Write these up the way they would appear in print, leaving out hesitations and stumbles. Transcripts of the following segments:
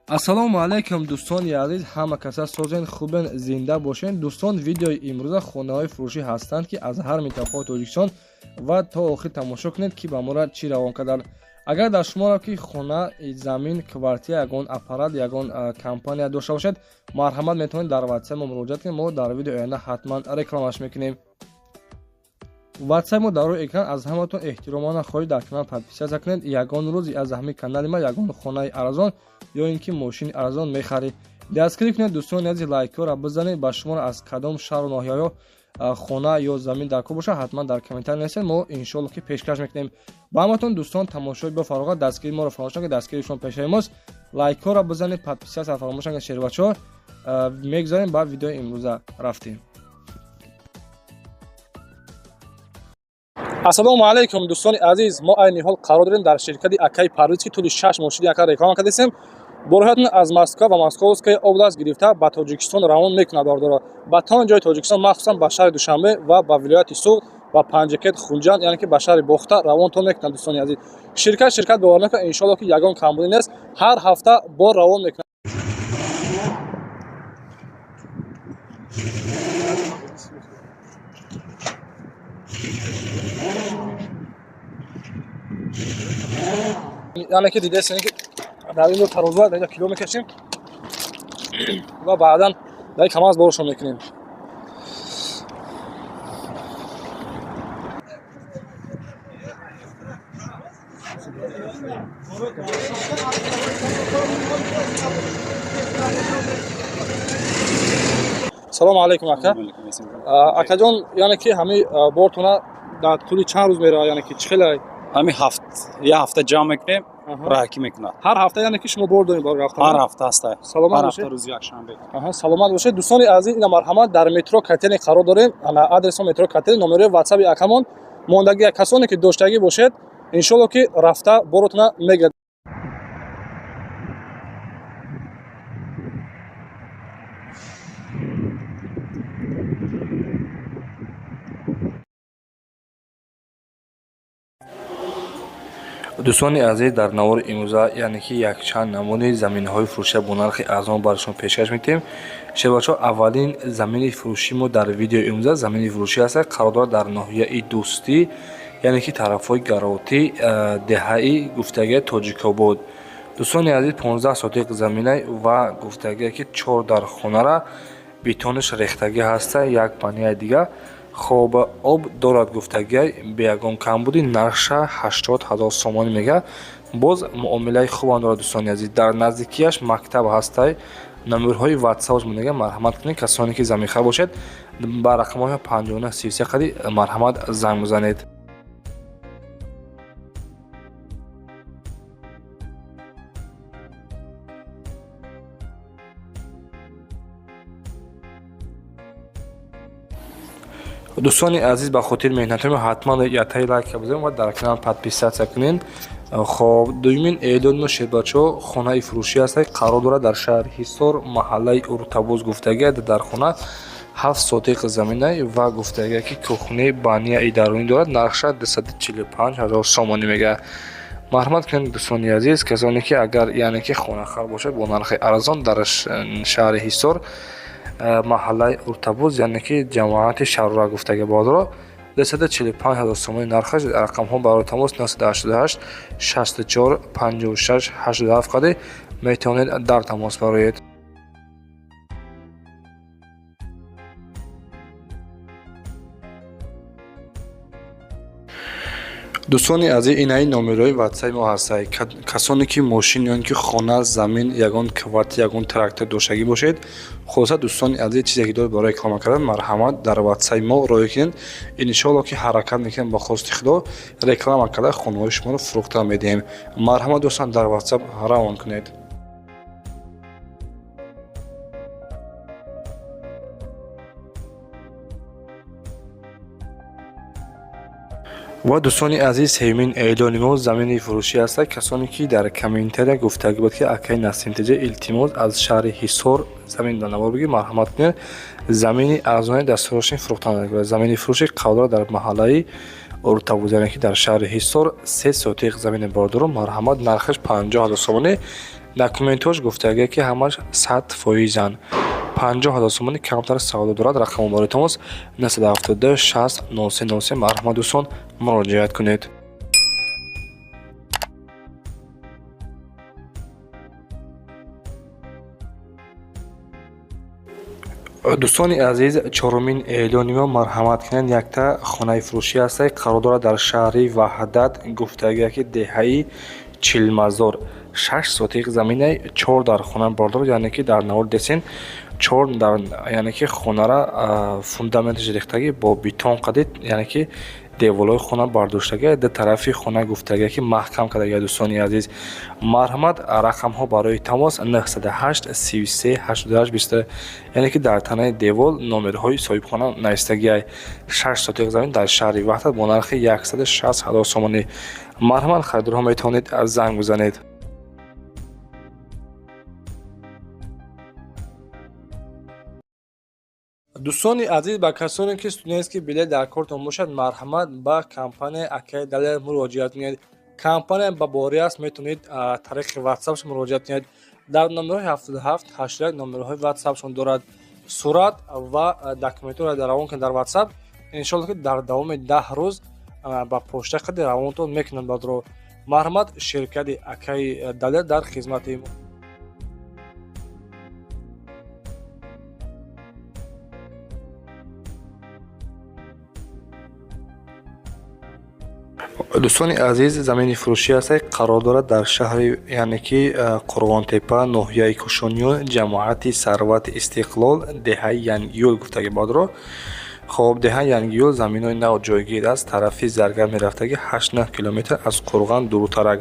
Ассалому алайкум, дӯстони азиз, ҳама каса созен, хубен, зинда бошен. Дӯстон, видеои имрӯза хонаҳои фурӯшӣ ҳастанд, ки аз ҳар минтақаи Тоҷикистон, ва то охир тамошо кунед, ки ба мора чӣ равон карданд. Агар дар шуморо ки хона, замин, квартира, ягон аппарат, ягон компания дошта бошед, марҳамат, метавонед дар ватсап мо муроҷиат кунед. Мо дар видеои оянда ҳатман рекламаш мекунем. Ватсап мо дар рӯи экран. Аз ҳаматон эҳтиромона хоҳиш, дар канал подписаться кунед. Ягон рӯзи аз ҳамин канали ма ягон хонаи арзон ё ин ки мошини арзон мехаред. Дастгирӣ кунед, дӯстони азиз, лайкҳоро бизанед. Ба шуморо аз кадом шаҳру ноҳияҳо хона ё замин дар кор бошад, ҳатман дар комментарий нависед, мо иншоалло ки пешкаш мекунем ба ҳаматон. Дӯстон, тамошои бо фароғат, дастгирии моро фаромӯш накунед, дастгирии шумо пешаи мост. Лайкҳоро бизанед, подписаться фаромӯш накунед. Шербачаҳо, мегузарем ба видеои имрӯза, рафтем. Ассалому алайкум, дӯстони азиз. Мо айни ҳол қарор дорем дар ширкати акаи Парвиз, ки тӯли 6 моҳ шуди ака реклама кардастем. Борҳоятон аз Москва ва Московская область гирифта ба Тоҷикистон равон мекунад, бародаро, ба тамоми ҷои Тоҷикистон, махсусан ба шаҳри Душанбе ва ба вилояти Суғд, ба Панҷакент, Хунҷанд, яъне ки ба шаҳри Бохта равонтон мекунад. Дӯстони азиз, ширкат бовар накунад, иншоалло ки ягон камбудӣ нест, ҳар ҳафта бор равон мекунад. Яъне ки дидесен, ки дар ин тарозу дар кило мекашем ва баъдан дар КамАЗ боршон мекунем. Салому алайкум, ака. Акаҷон, яъне ки ҳамаи бортона дар тӯли чанд рӯз меравад, яъне ки чӣ хеле? Ҳамин ҳафт як ҳафта ҷамъ мекунем, раҳакӣ мекунад. Ҳар ҳафта, яъне ки шумо бор доред бор рафтан? Ҳар ҳафта ҳаста. Саломат ҳар бошед. ҳафта рӯзи якшанбе. Аҳа, саломат бошед. Дӯстони азиз, ина марҳамат, дар метро Котельный қарор дорем. Ана адреси метро Котельный, номерои ватсаби акамон мондагӣ. Касоне ки доштагӣ бошед, иншолло ки рафта боротона мегирад. Дӯстони азиз, дар навори имрӯза, яъне ки якчанд намуди заминҳои фурӯшия бо нархи арзон барои шумо пешкаш мекунем. Шербачаҳо, аввалин замини фурӯши мо дар видеои имрӯза замини фурӯшӣ аст, қарор дорад дар ноҳияи Дӯстӣ, яъне ки тарафҳои Гаротӣ, деҳаи гуфтагия Тоҷикобод. Дӯстони азиз, 15 сотиқ замина ва гуфтагия ки чор дар хонара бетонаш рехтагӣ ҳаста, як банияи дига. Хоб, об дорад, гуфтагия беягон камбудӣ. Нархша 80 000 сомонӣ мега, боз муомилаи хубам дорад. Дӯстони азиз, дар наздикиаш мактаб ҳастай. Номерҳои ватсапш монага, марҳамат кунед. Касоне ки заминхар бошед, ба рақамҳои 5933 қади марҳамат занг бизанед. Дӯстони азиз, ба хотири меҳнатҳои ҳатман ятаи лайка бизанед ва дар канал подписаться кунед. Хоб, дуюмин эълони мо, шербачаҳо, хонаи фурӯшӣ аст, қарор дорад дар шаҳри Ҳисор, маҳаллаи Уртабоз. Гуфтагия дар хона 7 сотиқ замина ва гуфтагия ки кухни, баняи дарунӣ дорад. Нархша 245 000 сомонӣ мега. Марҳамат кунед, дӯстони азиз, касоне ки агар, яъне ки хонахар бошад, бо нархи арзон дар шаҳри Ҳисор, маҳаллаи Уртабоз, яъне ки ҷамоати Шарора гуфтага бозоро, 245 000 сомонӣ нархаш. Рақамҳо барои тамос 988 64 56 87 қади метавонед дар тамос бароед. Дӯстони азиз, инаи номерои ватсаи мо ҳастад. Касоне ки мошин ё ин ки хона, замин, ягон квартира, ягон трактор доштагӣ бошед, хулоса, дӯстони азиз, чизе ки доред барои реклама кардан, марҳамат, дар ватсаи мо роҳӣ кунед. Иншоалло ки ҳаракат мекунем, ба хости Худо реклама карда хонаҳои шуморо фурӯхта медиҳем. Марҳамат, дӯстон, дар ватсап равон кунед. Ва, дӯстони азиз, сеюмин эълони мо замини фурӯшӣ аст. Касоне ки дар комментария гуфтагӣ буд, ки акаи Насим Теҷа, илтимос, аз шаҳри Ҳисор замин ба навор бигир, марҳамат кунед, замини арзони дастурошин фурӯхта. Замини фурӯшӣ қарор дорад дар маҳаллаи Уртабуз, яъне ки дар шаҳри Ҳисор, 3 сотиқ замини бордору. Марҳамат, нархаш 50 000 сомонӣ. Документҳош гуфтагие, ки ҳамаш 100 фоизанд. 50 000 сомонӣ камтар савдо дорад. Рақами барои тамос 972 60 03 03. Марҳамат, дӯстон, муроҷиат кунед. Дӯстони азиз, чорумин эълони мо, марҳамат кунед, якта хонаи фурӯшӣ ҳастад, қарор дорад дар шаҳри Ваҳдат, гуфтагие, ки деҳаи Чилмазор. 6 сотиқ заминаи, чор дар хона бардор, яъне ки дар навор десен чор дар, яъне ки хонара фундаменташ рехтагӣ, бо бетон қадид, яъне ки деволҳои хона бардоштагӣ, ду тарафи хона гуфтагие, ки маҳкам кардагия. Дӯстони азиз, марҳамат, рақамҳо барои тамос 908 33 88 20, яъне ки дар танаи девол номерҳои соҳибхона навистагиай. 6 сотиқ замин дар шаҳри Ваҳдат бо нархи 160 ҳазор сомонӣ. Марҳамат, харидорҳо метавонед занг бизанед. Дӯстони азиз, ба касоне, ки студентский билет дар кортон бошад, марҳамат, ба компанияи акаи Далер муроҷиат кунед. Компания ба борӣ аст, метавонед тариқи ватсапш муроҷиат кунед. Дар номерҳои 77 81 номерҳои ватсапшон дорад. Сурат ва документҳоро равон кунед дар ватсап, иншоалло, ки дар давоми 10 рӯз ба почта қади равонтон мекунанд. Бадро марҳамат, ширкати акаи Далер дар хизмати. Дӯстони азиз, замини фурӯшӣ ҳастад, қарор дорад дар шаҳри, яъне ки Қурғонтепа, ноҳияи Кушониён, ҷамоати Сарвати Истиқлол, деҳаи Янгиюл гуфтаги бодро. Хоб, деҳаи Янгиюл заминҳои нав ҷойгир аст, тарафи Заргар мерафтаги, 8-9 километр аз Қурған дуртарак.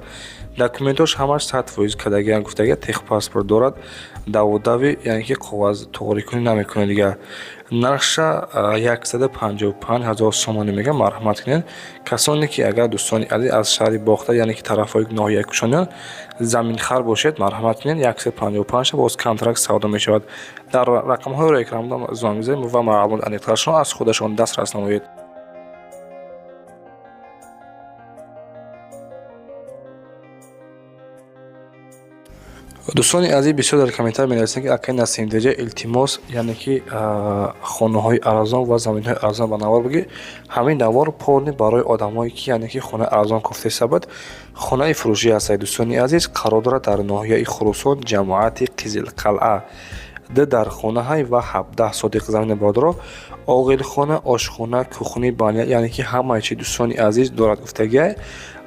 Документҳош ҳамаш 100% кардагиан гуфтаги, техпаспорт дорад, даводави, яъне ки коғаз туғрикунӣ намекунад дигар. Нархша 155 000 сомонӣ мегӯям. Марҳамат кунед, касоне ки агар, дӯстони азиз, аз шаҳри Бохта, яъне ки тарафҳои ноҳияи Кушониён заминхар бошед, марҳамат кунед, 155 боз камтарак савдо мешавад. Дар рақамҳои рӯи экран занг бизанед ва маълумоти аниқтарашро аз худашон дастрас намоед. Дӯстони азиз, бисёр дар комментар менависанд, ки акай Насимдеҷа, илтимос, яъне ки хонаҳои арзон ва заминҳои арзон ба навор бигир. Ҳамин навор полный барои одамое, ки, яъне ки, хонаи арзон кофтеста буд. Хонаи фурӯшӣ ҳастад, дӯстони азиз, қарор дорад дар ноҳияи Хуросон, ҷамоати Қизилқалъа. Ду дар хонаҳай ва 17 сотиқ замини бодро, оғилхона, ошхона, кухни, баня, яъне ки ҳамаи чи, дӯстони азиз, дорад гуфтагиай.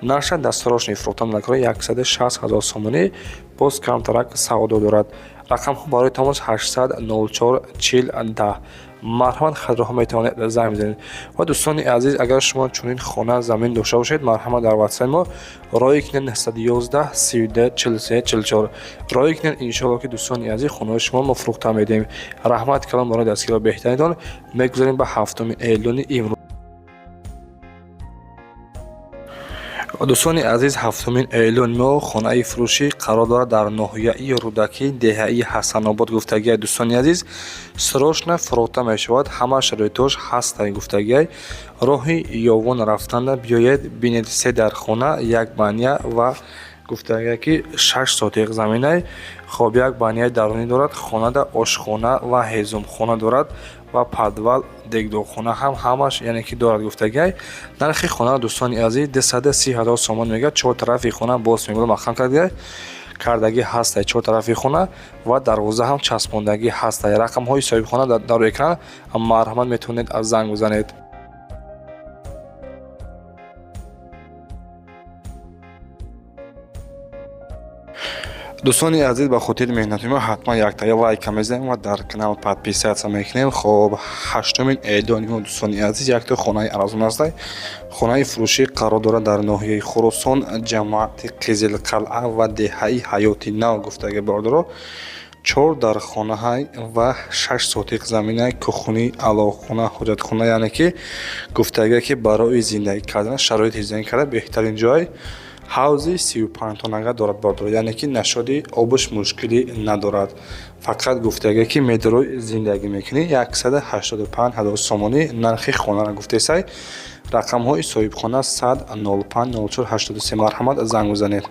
Нарша дастарошни фурӯхтан накора 160 ҳазор сомонӣ, боз камтарак савдо дорад. Рақамҳо барои тамос 800 04 40 10. Марҳамат, харидорҳо метавонед занг бизанед. Ва дӯстони азиз, агар шумо чунин хона, замин дошта бошед, марҳамат, дар ватсапи мо роҳӣ кунед, 911 32 43 44 роҳӣ кунед. Иншоалло, ки, дӯстони азиз, хонаҳои шумо мо фурӯхта медиҳем. Раҳмат калом барои дастгириҳо беҳтаринтон. Мегузарем ба ҳафтуми эълони имрӯз. Дӯстони азиз, ҳафтумин эълони мо, хонаи фурӯшӣ қарор дорад дар ноҳияи Рӯдакӣ, деҳаи Ҳасанобод гуфтагиай. Дӯстони азиз, срочно фурӯхта мешавад, ҳама шароитҳош ҳастанд гуфтагиай. Роҳи Ёвон рафтанда биёед, бинед. Се дар хона, як баня ва гуфтагиай, ки 6 сотиқ заминай. Хоб, як баняи дарунӣ дорад, хонада ошхона ва ҳезумхона дорад ва подвал, дегдоғхона ҳам ҳамаш, яъне ки, дорад гуфтагиай. Нархи хона, дӯстони азиз, 230 000 сомон мегӯяд. Чор тарафи хона боз мегӯяд, маҳкам кардагӣ ҳастай, чор тарафи хона ва дарвоза ҳам часпондагӣ ҳастай. Рақамҳои соҳибхона дар рӯи экран, марҳамат, метавонед аз занг бизанед. Дӯстони азиз, ба хотири меҳнати мо ҳатман яктая лайка мезанем ва дар канал подписаться мекунем. Хоб, ҳаштумин эълони мо, дӯстони азиз, якто хонаи арзон ҳастай. Хонаи фурӯшӣ қарор дорад дар ноҳияи Хуросон, ҷамоати Қизилқалъа ва деҳаи Ҳаёти Нав гуфтаги бордоро. Чор дар хонаҳай ва 6 сотиқ замина, кухни, алоқхона, ҳоҷатхона, яъне ки гуфтагие, ки барои зиндагӣ кардан, шароити зиндагӣ кардан беҳтарин ҷой. Ҳавзи 35-тонага дорад бордор, яъне ки нашоди обуш мушкилӣ надорад. Фақат гуфтагие, ки медорой зиндагӣ мекунӣ. 185 000 сомонӣ нархи хонаро гуфтесай. Рақамҳои соҳибхона 100 05 04 83. Марҳамат, занг бизанед.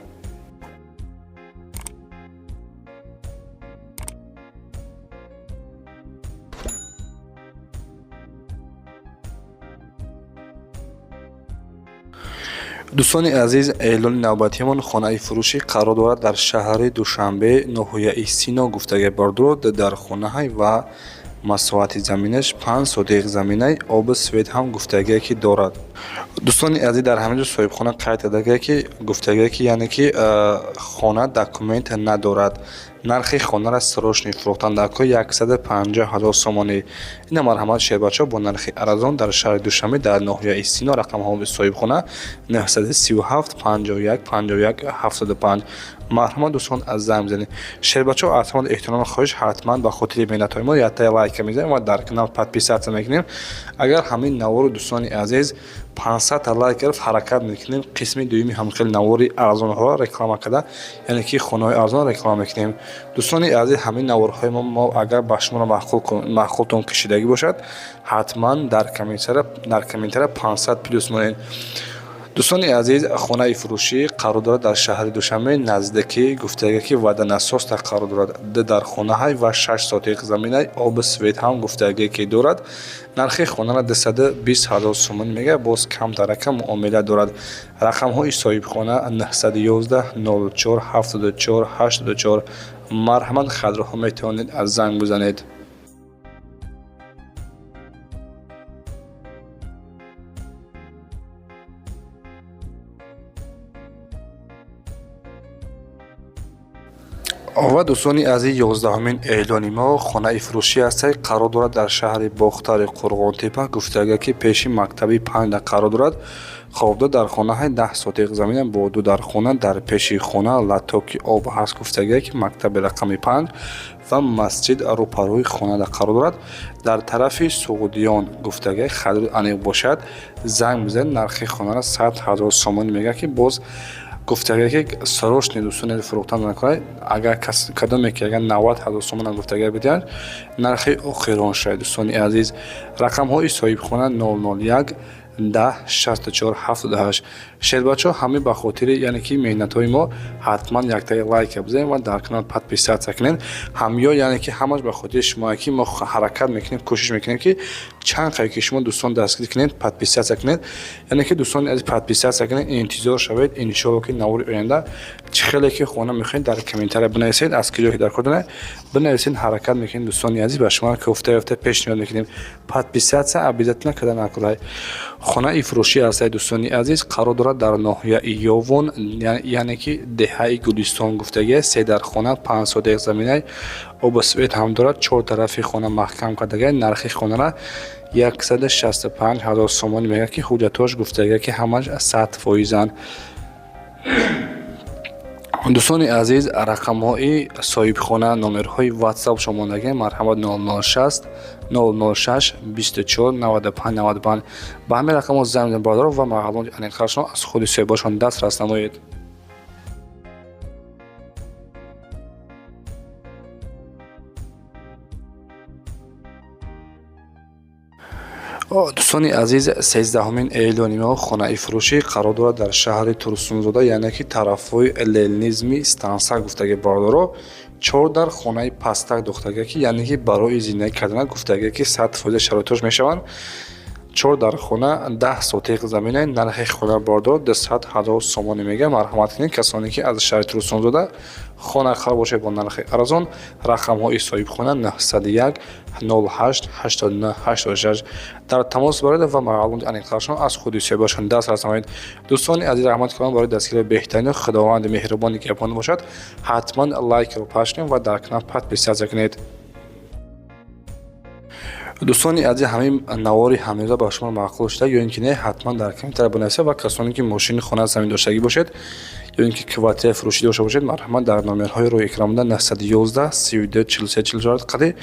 Дӯстони азиз, эълони навбатиамон хонаи фурӯшӣ қарор дорад дар шаҳри Душанбе, ноҳияи Сино гуфтагӣ бардорад дар хонаҳай ва масоҳати заминаш 5 сотиқ заминай, обу свет ҳам гуфтагие ки дорад. Дӯстони азиз, дар ҳамин ҷо соҳибхона қайд кардагие ки гуфтагие ки яъне ки хона документ надорад. Нархи хонара срочный фурӯхтан дар кор 150 000 сомонӣ. Ина марҳамат, шербачаҳо, бо нархи арзон дар шаҳри Душанбе, дар ноҳияи Сино. Рақамҳои соҳибхона 937 51 51 75. Марҳамат, дӯстон, аз занг бизанед. Шербачаҳо, аз ҳамон эҳтирому хоҳиш, ҳатман ба хотири меҳнатҳои мо яктая лайка мезанем ва дар канал подписаться мекунем. Агар ҳамин навору, дӯстони азиз, 500 лайк гирифт, ҳаракат мекунем қисми дуюми ҳамхел навори арзонҳоро реклама карда, яъне ки хонаҳои арзон реклама мекунем. Дӯстони азиз, ҳамин наворҳои мо агар ба шуморо маъқултон кашидагӣ бошад, ҳатман дар комментария 500 плюс монед. Дӯстони азиз, хонаи фурӯшӣ қарор дорад дар шаҳри Душанбе, наздики гуфтагӣ ки водонасоста қарор дорад. Ду дар хонаҳай ва 6 сотиқ заминай, обу свет ҳам гуфтагӣ ки дорад. Нархи хонара 220 000 сомонӣ мегӯяд, боз камтарака муомила дорад. Рақамҳои соҳибхона 911 04 74 84. Марҳамат, хадроҳо метавонед аз занг бизанед. Ва дӯстони азиз, 11-умин эълони мо хонаи фурӯшӣ ҳастад, қарор дорад дар шаҳри Бохтари Қурғонтепа, гуфтага ки пеши мактаби панда қарор дорад. Хоб, ду дар хонаҳай, 10 сотиқ замина бо ду дар хона, дар пеши хона латоки об ҳаст, гуфтага ки мактаби рақами 5 ва масҷид рӯпарӯи хонада қарор дорад. Дар тарафи Суғдиён гуфтага, хариду аниқ бошад, занг бизанед. Нархи хонара 100 000 сомонӣ мегӯяд ки боз гуфтагӣ ки срочный, дӯстони, фурӯхтан накунад. Агар кадоме ки агар 90 000 сомонам гуфтагӣ бидиҳанд, нархи охирон шавад. Дӯстони азиз, рақамҳои соҳибхона 001 10 64 78. Шербачаҳо, ҳамин ба хотири яъне ки меҳнатҳои мо ҳатман яктаи лайка бизанед ва дар канал подписаться кунед. Ҳамё яъне ки ҳамаш ба хотири шумо ки мо ҳаракат мекунем, кӯшиш мекунем ки чанд қадр ки шумо дӯстон дастгирӣ кунед, подписаться кунед. Яъне ки, дӯстони азиз, подписаться кунед, интизор шавед, иншоалло ки навори оянда чӣ хеле ки хона мехоҳед, дар комментария бинависед, аз киҷое ки дар кор доред бинависед. Ҳаракат мекунем, дӯстони азиз, ба шумо кофта ёфта пешниҳод мекунем. Подписаться обязательно карда накунед. Хонаи фурӯшӣ ҳастад, дӯстони азиз, қарор дорад дар ноҳияи Ёвон, яъне ки деҳаи Гулистон гуфтагӣ. Се дар хона, 5 сотиқ заминай, обу свет ҳам дорад, чор тарафи хона маҳкам кардагӣ. Нархи хонара 165 000 сомонӣ мегӯяд ки ҳуҷҷатҳош гуфтагӣ ки ҳамаш 100%-анд. Дӯстони азиз, рақамҳои соҳибхона, номерҳои ватсап шомондагӣ, марҳамат, 0060 006 24 95 95. Ба ҳамин рақамҳо занг бизанед, бародаро, ва маълумоти аниқтарашон аз худи соҳибошон дастрас намоед. Дӯстони азиз, 13-умин эълони мо хонаи фурӯшӣ қарор дорад дар шаҳри Турсунзода, яъне ки тарафҳои Ленинизми станса гуфтагӣ, бародаро. Чор дар хонаи пастак дохтагӣ ки яъне ки барои зиндагӣ кардан гуфтагӣ ки 100% шароитош мешаванд. Чор дар хона, 10 сотиқ замина, нархи хона, бародаро, 200 000 сомонӣ мегӯяд. Марҳамат кунед, касоне ки аз шаҳри Турсунзода хона хар бошед бо нархи арзон. Рақамҳои соҳибхона 901 08 89 86. Дар тамос баред ва маълумоти аниқтарашон аз худи соҳибашон дастрас намоед. Дӯстони азиз, раҳмат калон барои дастгирии беҳтарин. Худованди меҳрубони нигаҳбон бошад. Ҳатман лайкро пахш кунед ва дар канал подписаться кунед. Дӯстони азиз, ҳамин навори ҳамирӯза ба шумо маъқул шуда ё ин ки не, ҳатман дар комментария бинависед. Ва касоне ки мошини хона замин доштагӣ бошед ё ин ки квартираи фурӯшӣ дошта бошед, марҳамат, дар номерҳои рӯи экран буда 911 32 43 44 қади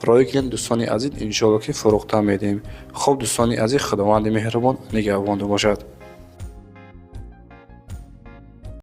роҳӣ кунед. Дӯстони азиз, иншоалло ки фурӯхта медиҳем. Хуб, дӯстони азиз, Худованди меҳрубон нигаҳбонтон бошад.